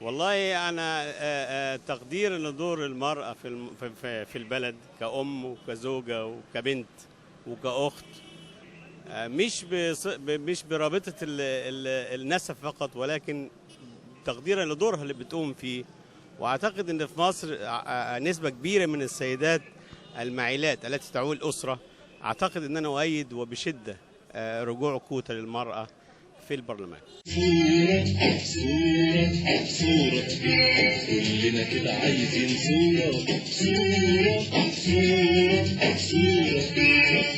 والله أنا تقدير لدور المرأة في البلد كأم وكزوجة وكبنت وكأخت، مش برابطة النسب فقط، ولكن تقديرا لدورها اللي بتقوم فيه. وأعتقد أن في مصر نسبة كبيرة من السيدات المعيلات التي تعول أسرة. أعتقد أن أنا أؤيد وبشدة رجوع كوتا للمرأة في البرلمان. صورة صورة صورة، كلنا كده عايزين صورة صورة صورة صورة،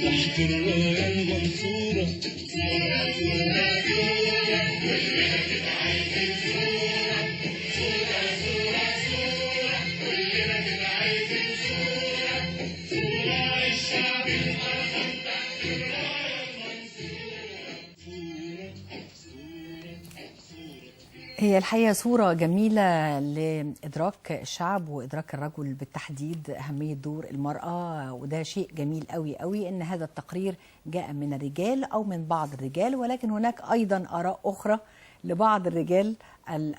تحت الراية المنصورة. صورة صورة صورة، كلنا كده عايزين صورة صورة صورة صورة، كلنا كده عايزين صورة صورة الشعب الأرض تحت الراية المنصورة. هي الحقيقة صورة جميلة لإدراك الشعب وإدراك الرجل بالتحديد أهمية دور المرأة، وده شيء جميل قوي قوي إن هذا التقرير جاء من الرجال أو من بعض الرجال، ولكن هناك أيضا آراء أخرى لبعض الرجال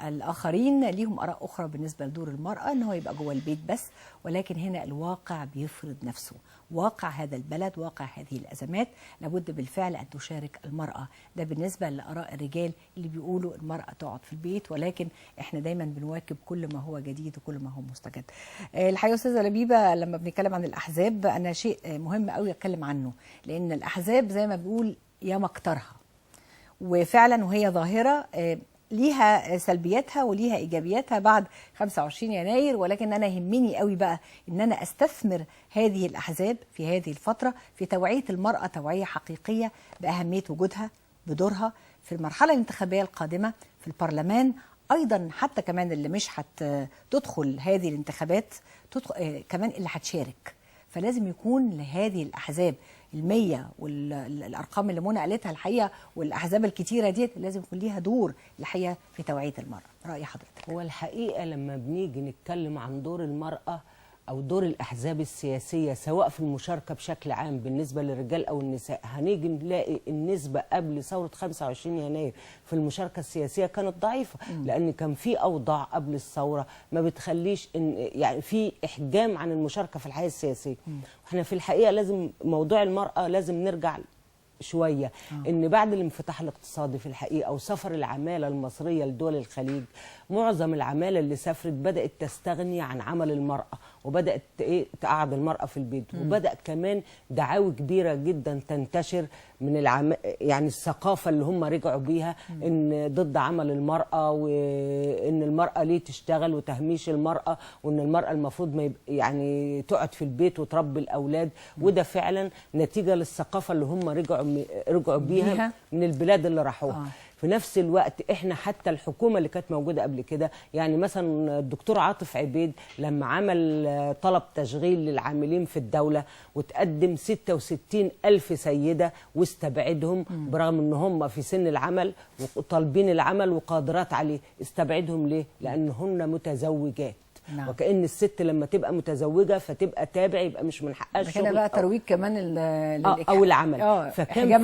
الآخرين ليهم آراء أخرى بالنسبة لدور المرأة إن هو يبقى جوه البيت بس، ولكن هنا الواقع بيفرض نفسه، واقع هذا البلد، واقع هذه الأزمات، لابد بالفعل أن تشارك المرأة. ده بالنسبة لآراء الرجال اللي بيقولوا المرأة تقعد في البيت، ولكن احنا دايما بنواكب كل ما هو جديد وكل ما هو مستجد. الحقيقة أستاذة لبيبة، لما بنتكلم عن الأحزاب أنا شيء مهم قوي أتكلم عنه، لأن الأحزاب زي ما بيقول يا مكترها، وفعلا وهي ظاهرة ليها سلبياتها وليها إيجابياتها بعد 25 يناير، ولكن أنا يهمني قوي بقى إن أنا أستثمر هذه الأحزاب في هذه الفترة في توعية المرأة توعية حقيقية بأهمية وجودها، بدورها في المرحلة الانتخابية القادمة في البرلمان، أيضا حتى كمان اللي مش هتدخل هذه الانتخابات تدخل كمان اللي هتشارك. فلازم يكون لهذه الأحزاب 100 والأرقام اللي منى قالتها الحقيقة والأحزاب الكتيرة ديت لازم يكون ليها دور الحقيقة في توعية المرأة. رأي حضرتك؟ هو الحقيقة لما بنيجي نتكلم عن دور المرأة أو دور الأحزاب السياسية سواء في المشاركة بشكل عام بالنسبة للرجال أو النساء، هنيجي نلاقي النسبة قبل ثورة 25 يناير في المشاركة السياسية كانت ضعيفة، لأن كان في أوضاع قبل الثورة ما بتخليش إن يعني في إحجام عن المشاركة في الحياة السياسية. احنا في الحقيقة لازم موضوع المرأة لازم نرجع شوية إن بعد الانفتاح الاقتصادي في الحقيقة وسفر العمالة المصرية لدول الخليج، معظم العمالة اللي سافرت بدأت تستغني عن عمل المرأة وبدأت تقعد المرأة في البيت، وبدأ كمان دعاوى كبيرة جدا تنتشر من يعني الثقافة اللي هم رجعوا بيها إن ضد عمل المرأة، وإن المرأة ليه تشتغل وتهميش المرأة، وإن المرأة المفروض ما يعني تقعد في البيت وتربي الأولاد. وده فعلا نتيجة للثقافة اللي هم رجعوا بيها من البلاد اللي راحوها. في نفس الوقت احنا حتى الحكومة اللي كانت موجودة قبل كده، يعني مثلا الدكتور عاطف عبيد لما عمل طلب تشغيل للعاملين في الدولة وتقدم 66 ألف سيده واستبعدهم برغم ان هم في سن العمل وطالبين العمل وقادرات عليه، استبعدهم ليه؟ لانهن متزوجات. نعم. وكأن الست لما تبقى متزوجة فتبقى تابع، يبقى مش من حقها الشغل كده بقى ترويج كمان أو العمل. فكان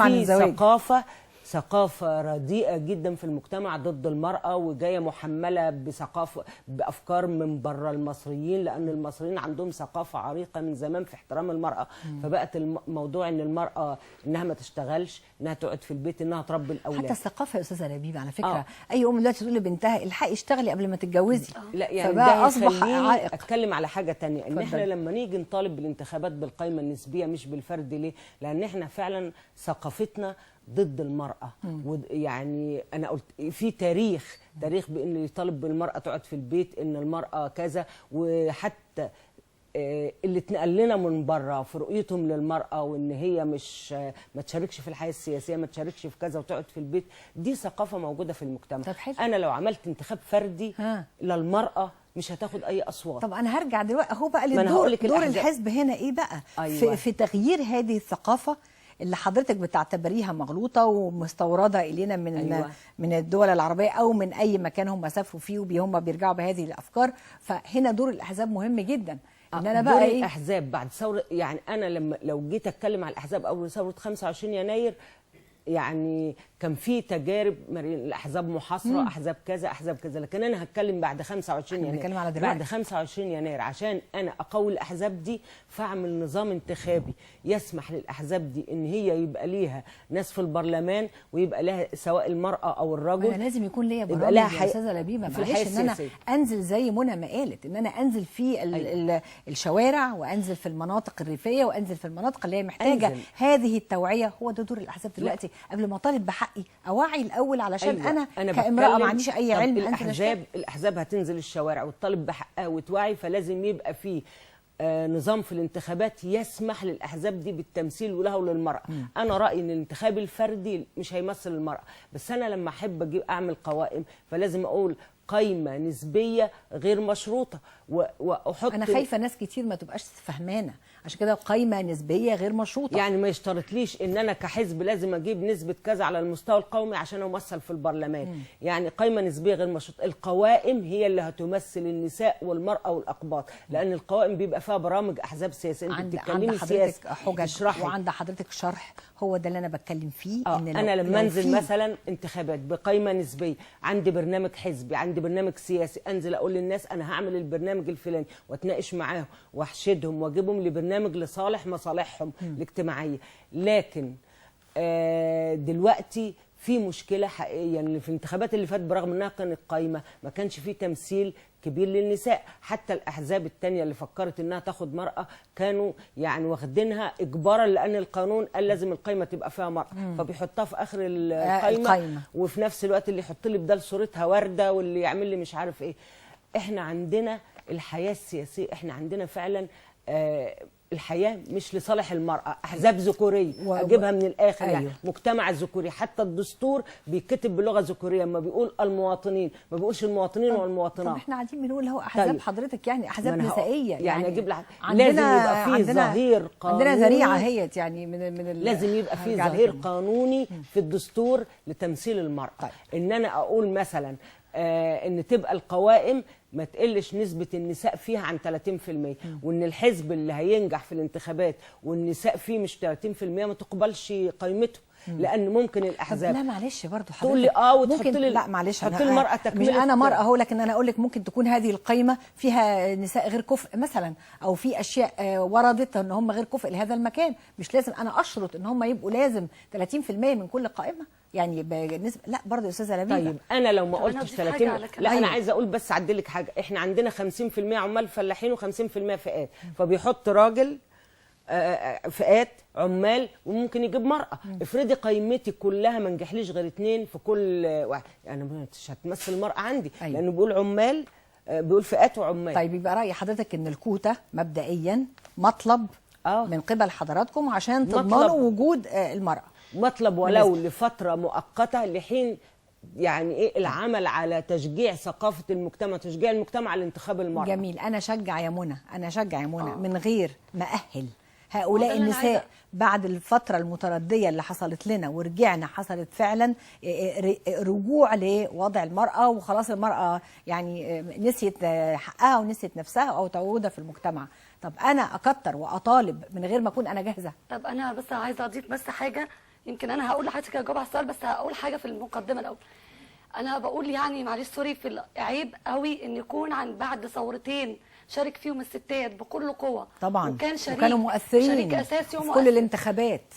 في ثقافة رديئة جدا في المجتمع ضد المرأة، وجاية محملة بثقافة بأفكار من بره المصريين، لأن المصريين عندهم ثقافة عريقة من زمان في احترام المرأة. فبقت الموضوع إن المرأة إنها ما تشتغلش، إنها تقعد في البيت، إنها تربي الأولاد. حتى الثقافة يا أستاذة لبيبة على فكرة أي أم دلوقتي تقول لبنتها الحقي اشتغلي قبل ما تتجوزي. لا يعني ده أصبح عائق. أتكلم على حاجة تانية، إن إحنا لما نيجي نطالب بالانتخابات بالقائمة النسبية مش بالفرد، ليه؟ لأن إحنا فعلا ثقافتنا ضد المرأة. ويعني أنا قلت في تاريخ بأن يطالب بالمرأة تقعد في البيت، إن المرأة كذا، وحتى اللي اتنقل لنا من بره في رؤيتهم للمرأة وإن هي مش ما تشاركش في الحياة السياسية، ما تشاركش في كذا وتقعد في البيت، دي ثقافة موجودة في المجتمع. طب حلو. أنا لو عملت انتخاب فردي للمرأة مش هتاخد اي اصوات. طب انا هرجع دلوقتي اهو بقى للدور، دور الحزب هنا ايه بقى؟ أيوة. في تغيير هذه الثقافة اللي حضرتك بتعتبريها مغلوطة ومستورده الينا من أيوة. من الدول العربية او من اي مكان هم سافروا فيه وهم بيرجعوا بهذه الافكار. فهنا دور الاحزاب مهم جدا. ان انا بقى دور الاحزاب بعد ثورة، يعني انا لما لو جيت اتكلم على الاحزاب اول ثورة 25 يناير يعني كان في تجارب الاحزاب محاصرة، احزاب كذا احزاب كذا، لكن انا هتكلم بعد 25 يناير، بنتكلم على دلوقتي. بعد 25 يناير عشان انا اقوي الاحزاب دي، فاعمل نظام انتخابي يسمح للاحزاب دي ان هي يبقى ليها ناس في البرلمان، ويبقى لها سواء المراة او الرجل. انا لازم يكون ليا برامج يا استاذه لبيبه، معلش ان انا انزل زي منى ما قالت، ان انا انزل في الشوارع، وانزل في المناطق الريفية، وانزل في المناطق اللي هي محتاجه أنزل. هذه التوعية هو ده دور الاحزاب دلوقتي. قبل ما اطالب بحقي اوعي الاول، علشان أيوة. انا كامراة ما عنديش اي علم. الاحزاب هتنزل الشوارع وتطالب بحقها وتوعي، فلازم يبقى في نظام في الانتخابات يسمح للاحزاب دي بالتمثيل ولها وللمراة. انا رايي ان الانتخاب الفردي مش هيمثل المراة، بس انا لما احب اجيب اعمل قوائم فلازم اقول قايمة نسبيه غير مشروطة، واحط. انا خايفة ناس كتير ما تبقاش فهمانه، عشان كده قايمة نسبيه غير مشروطة، يعني ما يشترطليش ان انا كحزب لازم اجيب نسبه كذا على المستوى القومي عشان امثل في البرلمان. يعني قايمة نسبيه غير مشروطة، القوائم هي اللي هتمثل النساء والمراة والاقباط، لان القوائم بيبقى فيها برامج احزاب سياسية. انت بتتكلمي سياسة، حجج وعند حضرتك شرح، هو ده اللي انا بتكلم فيه. ان انا لما انزل مثلا انتخابات بقايمه نسبيه، عندي برنامج حزبي، عندي برنامج سياسي، انزل اقول للناس انا هعمل البرنامج الفلاني، واتناقش معاهم واحشدهم واجيبهم لبرنامج لصالح مصالحهم الاجتماعية. لكن دلوقتي في مشكلة حقيقية، يعني في الانتخابات اللي فاتت برغم انها كانت قايمة ما كانش في تمثيل كبير للنساء. حتى الاحزاب الثانية اللي فكرت انها تاخد مراة كانوا يعني واخدينها اجبارا، لان القانون قال لازم القايمة تبقى فيها مراة، فبيحطها في اخر القايمة، وفي نفس الوقت اللي يحط لي بدل صورتها ورده، واللي يعمل لي مش عارف ايه. احنا عندنا الحياة السياسية، احنا عندنا فعلا الحياة مش لصالح المرأة، أحزاب ذكورية أجيبها من الآخر. أيوه. يعني مجتمع ذكوري، حتى الدستور بيتكتب بلغة ذكورية، لما بيقول المواطنين ما بيقولش المواطنين والمواطنات. طب احنا قاعدين بنقول هو أحزاب. طيب. حضرتك يعني أحزاب نسائية، يعني أجيب لك لازم يبقى فيه ظهير قانوني، عندنا ذريعة هيت يعني من لازم يبقى فيه ظهير قانوني في الدستور لتمثيل المرأة. طيب. إن أنا أقول مثلا ان تبقى القوائم ما تقلش نسبة النساء فيها عن 30%، وان الحزب اللي هينجح في الانتخابات والنساء فيه مش 30% ما تقبلش قائمته، لان ممكن الاحزاب. لا معلش برضه حضرتك تقول لي وتحط لي، لا معلش تحط لي المراة تكمله، مش انا مراة اهو، لكن انا اقول لك ممكن تكون هذه القايمة فيها نساء غير كفء مثلا، او في اشياء وردت ان هم غير كفء لهذا المكان، مش لازم انا اشرط ان هم يبقوا لازم 30% من كل قائمة، يعني بالنسبة. لا برضه يا استاذه لبيبه، طيب انا لو ما قلتش 30، لا انا عايزه اقول بس اعدل لك حاجة، احنا عندنا 50% عمال فلاحين و50% فئات، فبيحط راجل فئات عمال وممكن يجيب مرأة. افرضي قايمتي كلها ما نجحليش غير 2 في كل واحد، يعني مش هتمثل المرأة عندي. أيوة. لأنه بيقول عمال، بيقول فئات وعمال. طيب يبقى رأي حضرتك إن الكوتا مبدئيا مطلب من قبل حضراتكم عشان تضمنوا وجود المرأة، مطلب ولو لفترة مؤقتة لحين يعني ايه العمل على تشجيع ثقافة المجتمع، تشجيع المجتمع على انتخاب المرأة. جميل. أنا شجع يا منى، أنا شجع يا منى من غير ما أهل هؤلاء النساء بعد الفترة المتردية اللي حصلت لنا ورجعنا، حصلت فعلا رجوع لوضع المرأة، وخلاص المرأة يعني نسيت حقها ونسيت نفسها أو تعودها في المجتمع. طب أنا أكتر وأطالب من غير ما أكون أنا جاهزة. طب أنا بس عايزة أضيف بس حاجة، يمكن أنا هقول لحضرتك أجاوب على السؤال، بس هقول حاجة في المقدمة الأول. أنا بقول يعني معلش سوري، في عيب قوي إن يكون عن بعد ثورتين شارك فيهم الستات بكل قوة طبعا، وكان شريك، وكانوا مؤثرين، شريك اساسي في كل الانتخابات.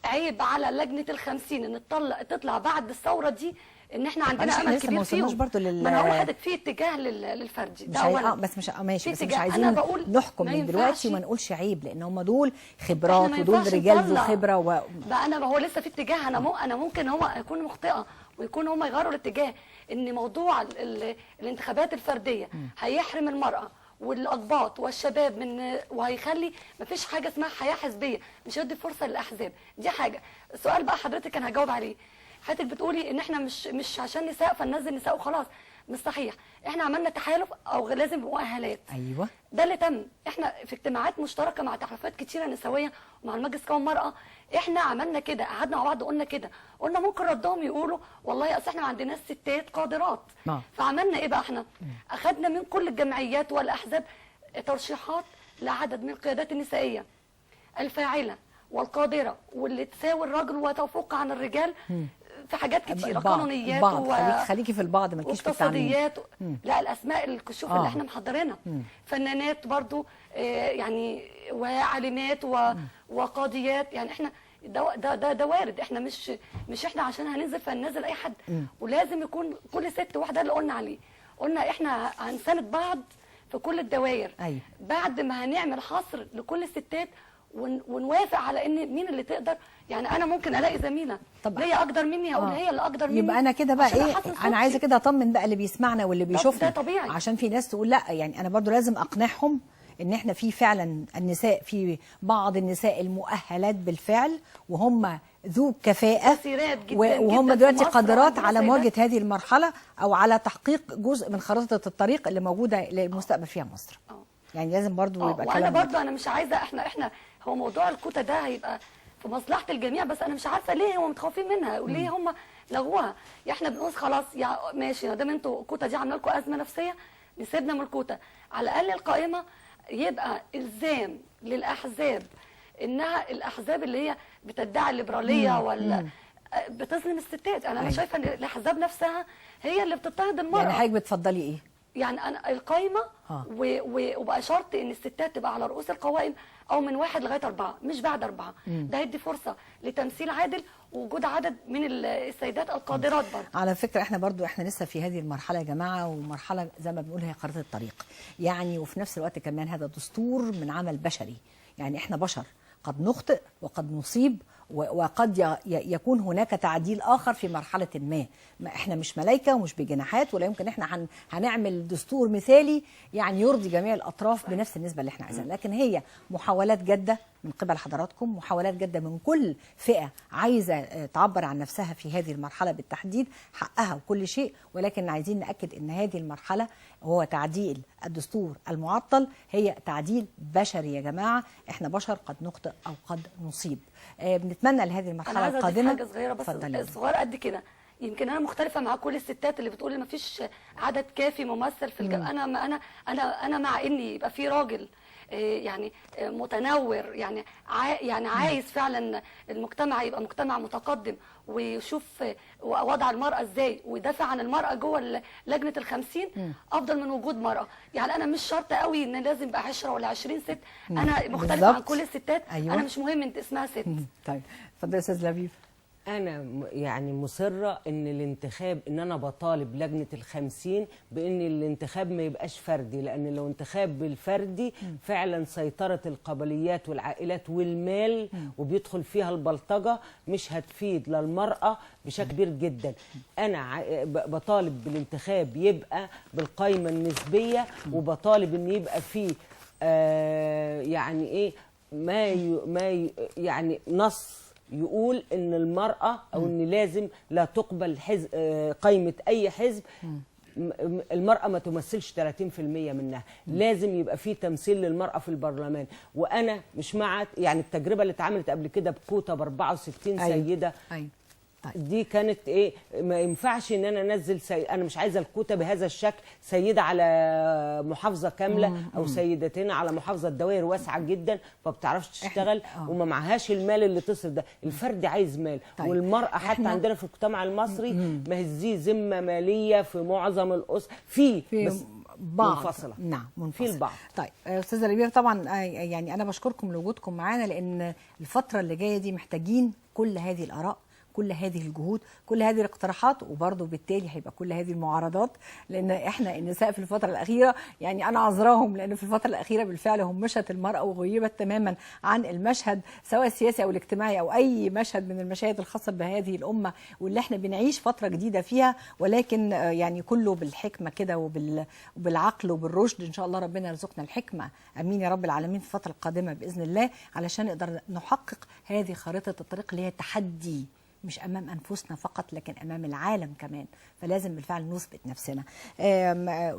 عيب على لجنة ال50 ان تطلع بعد الثورة دي ان احنا عندنا امل كبير فيهم. برضه ما انا هقول لحضرتك في اتجاه للفردي ده اولا، بس مش ماشي، بس مش عايزين نحكم من دلوقتي وما نقولش عيب، لان هم دول خبرات ودول رجال ذو خبره بقى انا هو لسه في اتجاه، انا ممكن هو اكون مخطئه ويكون هم يغيروا الاتجاه، ان موضوع الانتخابات الفردية هيحرم المراة والاقباط والشباب من، وهيخلي مفيش حاجة اسمها حياة حزبية، مش هيدي فرصة للاحزاب. دي حاجة. السؤال بقى حضرتك انا هجاوب عليه. حضرتك بتقولي ان احنا مش عشان نساء فننزل نساء وخلاص، مش صحيح. احنا عملنا تحالف او لازم مؤهلات. ايوه ده اللي تم. احنا في اجتماعات مشتركة مع تحالفات كتيرة نسويه ومع المجلس القومي للمراة، احنا عملنا كده، قعدنا مع بعض وقلنا كده، قلنا ممكن ردهم يقولوا والله اصل احنا ما عندناش ستات قادرات. فعملنا ايه بقى احنا؟ اخذنا من كل الجمعيات والاحزاب ترشيحات لعدد من القيادات النسائية الفاعلة والقادره واللي تساوي الرجل وتفوق عن الرجال في حاجات كتيرة، قانونيات خليكي في البعض، مالكيش في التعميم. واقتصاديات. لا الاسماء الكشوف اللي احنا محضرينها، فنانات برضو يعني وعالمات وقاضيات، يعني احنا ده ده ده وارد. احنا مش احنا عشان هننزل فهننزل اي حد، ولازم يكون كل ست واحدة اللي قلنا عليه، قلنا احنا هنساند بعض في كل الدوائر. أيوة. بعد ما هنعمل حصر لكل الستات ونوافق على ان مين اللي تقدر، يعني انا ممكن الاقي زميله ليا اقدر مني، هقول هي اللي اقدر مني. يبقى انا كده بقى ايه، انا عايزه كده اطمن بقى اللي بيسمعنا واللي بيشوفنا، ده طبيعي، عشان في ناس تقول لا، يعني انا برضو لازم اقنعهم ان احنا في فعلا النساء، في بعض النساء المؤهلات بالفعل وهم ذو كفاءة وهم دلوقتي قادرات على مواجهة هذه المرحلة او على تحقيق جزء من خارطة الطريق اللي موجودة للمستقبل فيها مصر. يعني لازم برضو يبقى كلام. وانا برضو انا مش عايزة، احنا هو موضوع الكوتا ده هيبقى في مصلحة الجميع، بس انا مش عارفة ليه هم متخوفين منها وليه هم لغوها. يعني احنا بنقول خلاص يا ماشي، ما دام انتوا الكوتا دي عامله لكم ازمة نفسية نسيبنا من الكوتا، على الاقل القائمة يبقى الزام للاحزاب، انها الاحزاب اللي هي بتدعي الليبرالية ولا بتظلم الستات. انا شايفه ان الاحزاب نفسها هي اللي بتضطهد المراة. يعني حضرتك بتفضلي ايه؟ يعني انا القايمة وبقى شرط ان الستات تبقى على رؤوس القوائم او من 1 لغاية 4، مش بعد 4. ده هيدي فرصة لتمثيل عادل ووجود عدد من السيدات القادرات برضه. على فكرة احنا برضو احنا لسه في هذه المرحلة يا جماعة، ومرحلة زي ما بنقول هي خارطة الطريق يعني، وفي نفس الوقت كمان هذا دستور من عمل بشري، يعني احنا بشر قد نخطئ وقد نصيب وقد يكون هناك تعديل آخر في مرحلة ما. احنا مش ملايكة ومش بجناحات، ولا يمكن احنا هنعمل دستور مثالي يعني يرضي جميع الأطراف بنفس النسبة اللي احنا عايزينها، لكن هي محاولات جادة من قبل حضراتكم، محاولات جادة من كل فئة عايزة تعبر عن نفسها في هذه المرحلة بالتحديد، حقها وكل شيء، ولكن عايزين نأكد ان هذه المرحلة هو تعديل الدستور المعطل، هي تعديل بشري يا جماعة، احنا بشر قد نخطئ أو قد نصيب. بنتمنى لهذه المرحلة القادمة. حاجة صغيرة بس، صغيرة قد كده، يمكن انا مختلفة مع كل الستات اللي بتقول ما فيش عدد كافي ممثل في الجامعة. انا انا انا انا مع ان يبقى في راجل يعني متنور، يعني يعني عايز فعلا المجتمع يبقى مجتمع متقدم ويشوف وضع المرأة ازاي ويدافع عن المرأة جوه لجنة ال50 افضل من وجود مرأة. يعني انا مش شرط قوي ان لازم يبقى 10 ولا 20 ست، انا مختلفة عن كل الستات. أيوة. انا مش مهم انت اسمها ست. طيب اتفضلي يا استاذ لبيب. أنا يعني مصرة إن الانتخاب، إن أنا بطالب لجنة ال50 بإن الانتخاب ما يبقاش فردي، لأن لو انتخاب بالفردي فعلا سيطرة القبليات والعائلات والمال وبيدخل فيها البلطجة مش هتفيد للمرأة بشكل كبير جدا. أنا بطالب بالانتخاب يبقى بالقايمة النسبية، وبطالب إن يبقى فيه يعني إيه ما يعني نص يقول ان المرأة او ان لازم لا تقبل حزب قائمة اي حزب المرأة ما تمثلش 30% منها، لازم يبقى في تمثيل للمرأة في البرلمان. وانا مش مع يعني التجربة اللي اتعملت قبل كده بكوتا ب 64 سيدة. أيوة. طيب. دي كانت ايه، ما ينفعش ان انا انزل انا مش عايزه الكوتا بهذا الشكل، سيده على محافظة كاملة او سيدتين على محافظة، دوائر واسعة جدا فما بتعرفش تشتغل وما معهاش المال اللي تصرف ده. الفرد عايز مال. طيب. والمراة حتى عندنا في المجتمع المصري ما هي ذمه ماليه في معظم الاسر، في بس بعض منفصلة. نعم منفصلة في البعض. طيب استاذه لبيبه، طبعا يعني انا بشكركم لوجودكم معانا، لان الفترة اللي جاية دي محتاجين كل هذه الاراء، كل هذه الجهود، كل هذه الاقتراحات، وبرضه بالتالي هيبقى كل هذه المعارضات، لان احنا النساء في الفترة الاخيرة يعني انا عذراهم، لان في الفترة الاخيرة بالفعل همشت المراة وغيبت تماما عن المشهد سواء السياسي او الاجتماعي او اي مشهد من المشاهد الخاصة بهذه الامة واللي احنا بنعيش فترة جديدة فيها، ولكن يعني كله بالحكمة كده وبالعقل وبالرشد. ان شاء الله ربنا يرزقنا الحكمة، امين يا رب العالمين، في الفترة القادمة باذن الله، علشان نقدر نحقق هذه خارطة الطريق اللي هي تحدي مش امام انفسنا فقط لكن امام العالم كمان، فلازم بالفعل نثبت نفسنا.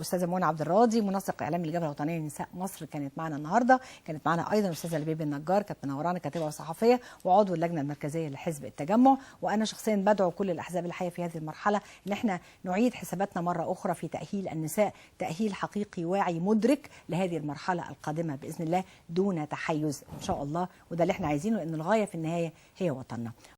استاذه منى عبد الراضي منسق اعلامي الجبهة الوطنية لنساء مصر كانت معنا النهارده، كانت معنا ايضا استاذه لبيب النجار كانت منورانا كاتبه وصحفيه وعضو اللجنة المركزية لحزب التجمع. وانا شخصيا بدعو كل الاحزاب الحية في هذه المرحلة ان احنا نعيد حساباتنا مرة اخرى في تاهيل النساء، تاهيل حقيقي واعي مدرك لهذه المرحلة القادمة باذن الله دون تحيز ان شاء الله، وده اللي احنا عايزينه لان الغاية في النهاية هي وطننا.